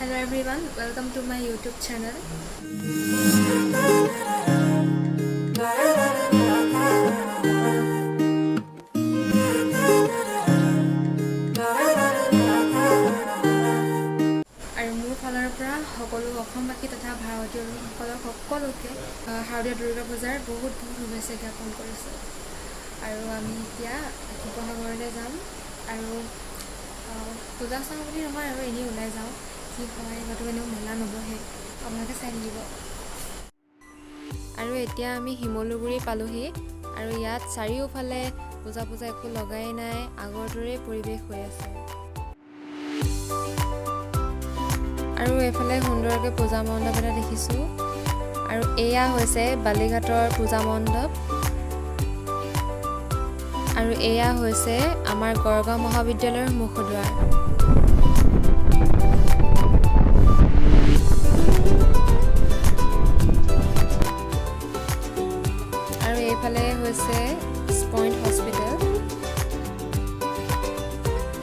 Hello everyone, welcome to my YouTube channel. আৰু মোৰ ফালৰ পৰা সকলো অসমবাসী তথা ভাৰতীয় লোকসকলক সকলোকে শাৰদীয় দুৰ্গা পূজাৰ বহুত বহুত শুভেচ্ছা জ্ঞাপন কৰিছোঁ। আৰু আমি এতিয়া শিৱসাগৰলৈ যাম আৰু পূজা চাওঁ বুলি নহয়, আৰু এনেই ওলাই যাওঁ। কি হয়, হয়তো এনেও মেলা নবহে, আপোনালোকে চাই থাকিব। আৰু এতিয়া আমি শিমলুগুৰি পালোহি আৰু ইয়াত চাৰিওফালে পূজা পূজা একো লগাই নাই, আগৰ দৰেই পৰিৱেশ হৈ আছে। আৰু এইফালে সুন্দৰকৈ পূজা মণ্ডপ এটা দেখিছোঁ আৰু এয়া হৈছে বালিঘাটৰ পূজা মণ্ডপ আৰু এয়া হৈছে আমাৰ গড়গাঁও মহাবিদ্যালয়ৰ মুখদ্বাৰ। আৰু এইফালে হৈছে point hospital.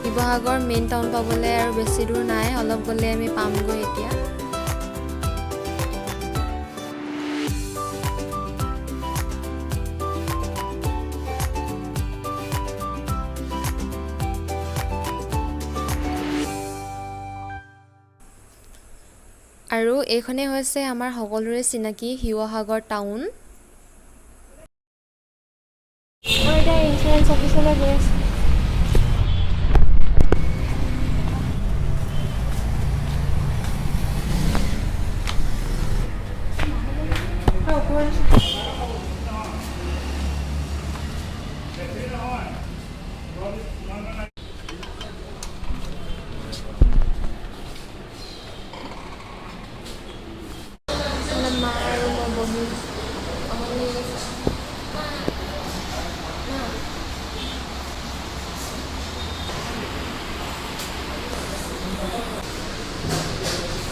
Sivasagar main town পাবলৈ আৰু বেছি দূৰ নাই, অলপ গ'লে আমি পামগৈ এতিয়া। আৰু এইখনেই হৈছে আমাৰ সকলোৰে চিনাকি শিৱসাগৰ টাউন। মই এতিয়া ইঞ্চুৰেঞ্চ অফিচলৈ গৈ আছোঁ। ওপৰত। মানে মা আৰু মই বহি আমনি লাগি গৈছে। মা।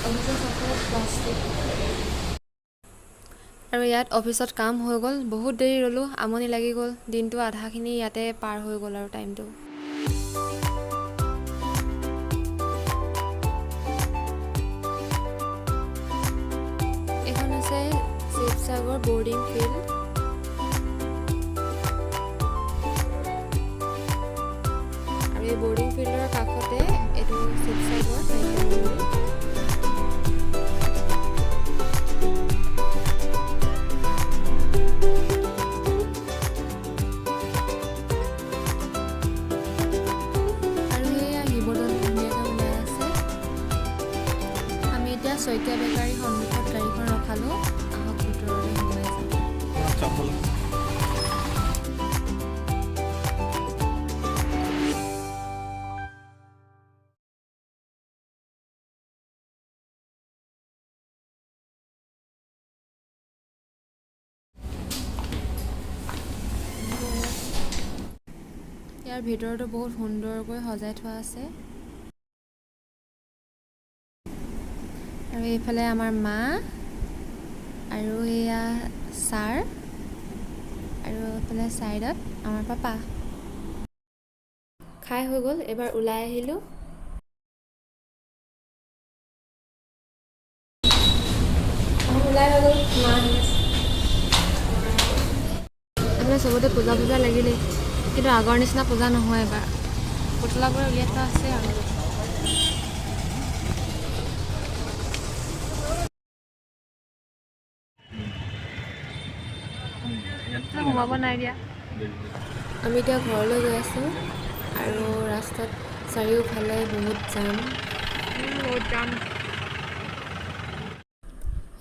অফিচৰ চবফালে প্লাষ্টিক। আৰু ইয়াত অফিচত কাম হৈ গ'ল। বহুত দেৰি ৰ'লোঁ, আমনি লাগি গ'ল। দিনটো আধাখিনি ইয়াতে পাৰ হৈ গ'ল আৰু টাইমটো। এইখন হৈছে শিৱসাগৰ বৰ্ডিং ফিল্ড। আৰু এই বৰ্ডিং ফিল্ডৰ কাষতে এইটো শিৱসাগৰ নাট্য মন্দিৰ। আৰু সেয়া শিৱদৌল ধুনীয়াকৈ ওলাই আছে। আমি এতিয়া শইকীয়া বেকাৰীৰ সন্মুখত গাড়ীখন ৰখালোঁ। আহক, ভিতৰলৈ সোমাই যাওঁ। চপ্পল। ইয়াৰ ভিতৰতো বহুত সুন্দৰকৈ সজাই থোৱা আছে। আৰু এইফালে আমাৰ মা আৰু এয়া ছাৰ আৰু এইফালে ছাইডত আমাৰ পাপা। খাই হৈ গ'ল, এইবাৰ ওলাই আহিলোঁ। ওলাই হৈ গ'ল, মা আহি আছে। এইফালে চবতে পূজা পূজা লাগিলেই, কিন্তু আগৰ নিচিনা পূজা নহয়। এবাৰ পুতলাবোৰে উলিয়াই থোৱা আছে আৰু। সোমাব নাই দিয়া। আমি এতিয়া ঘৰলৈ গৈ আছোঁ আৰু ৰাস্তাত চাৰিওফালে বহুত জাম। বহুত জাম।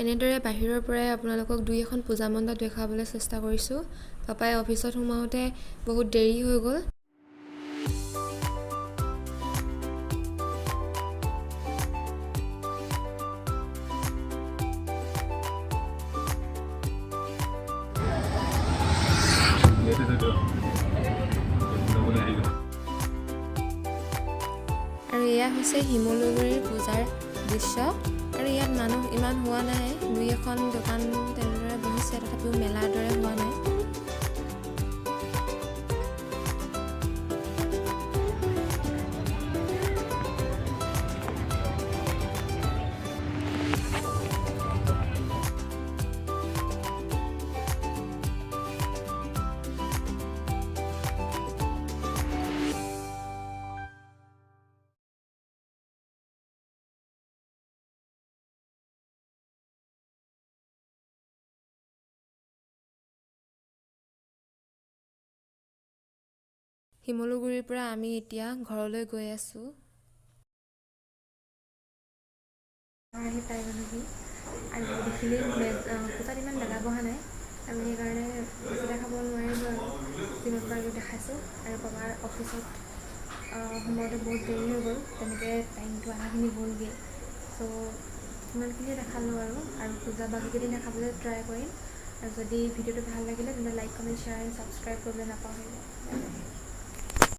এনেদৰে বাহিৰৰ পৰাই আপোনালোকক দুই এখন পূজা মণ্ডপ দেখুৱাবলৈ চেষ্টা কৰিছোঁ। পাপাই অফিচত সোমাওঁতে বহুত দেৰি হৈ গ'ল। ইয়াতে থৈ দিয়ক। ল'বলৈ আহি গ'ল। আৰু এয়া হৈছে শিমলুগুৰিৰ পূজাৰ দৃশ্য। আৰু ইয়াত মানুহ ইমান হোৱা নাই, দুই এখন দোকান তেনেদৰে বহিছে, তথাপিও মেলাৰ দৰে হোৱা নাই। শিমলুগুৰিৰ পৰা আমি এতিয়া ঘৰলৈ গৈ আছোঁ। আহি পাই গ'লোহি আৰু দেখিলেই পূজাত ইমান মেলা বহা নাই আৰু সেইকাৰণে বেছি দেখাব নোৱাৰিলোঁ আৰু যিমান পাৰিলোঁ দেখাইছোঁ। আৰু পাপাৰ অফিচত সোমাওঁতে বহুত দেৰি হৈ গ'ল, তেনেকৈ টাইমটো আধাখিনি গ'লগৈ। চ' সিমানখিনিয়ে দেখালোঁ আৰু আৰু পূজা বাকীকেইদিন দেখাবলৈ ট্ৰাই কৰিম। আৰু যদি ভিডিঅ'টো ভাল লাগিলে তেন্তে like, comment, share and subscribe কৰিবলৈ নাপাহৰিব।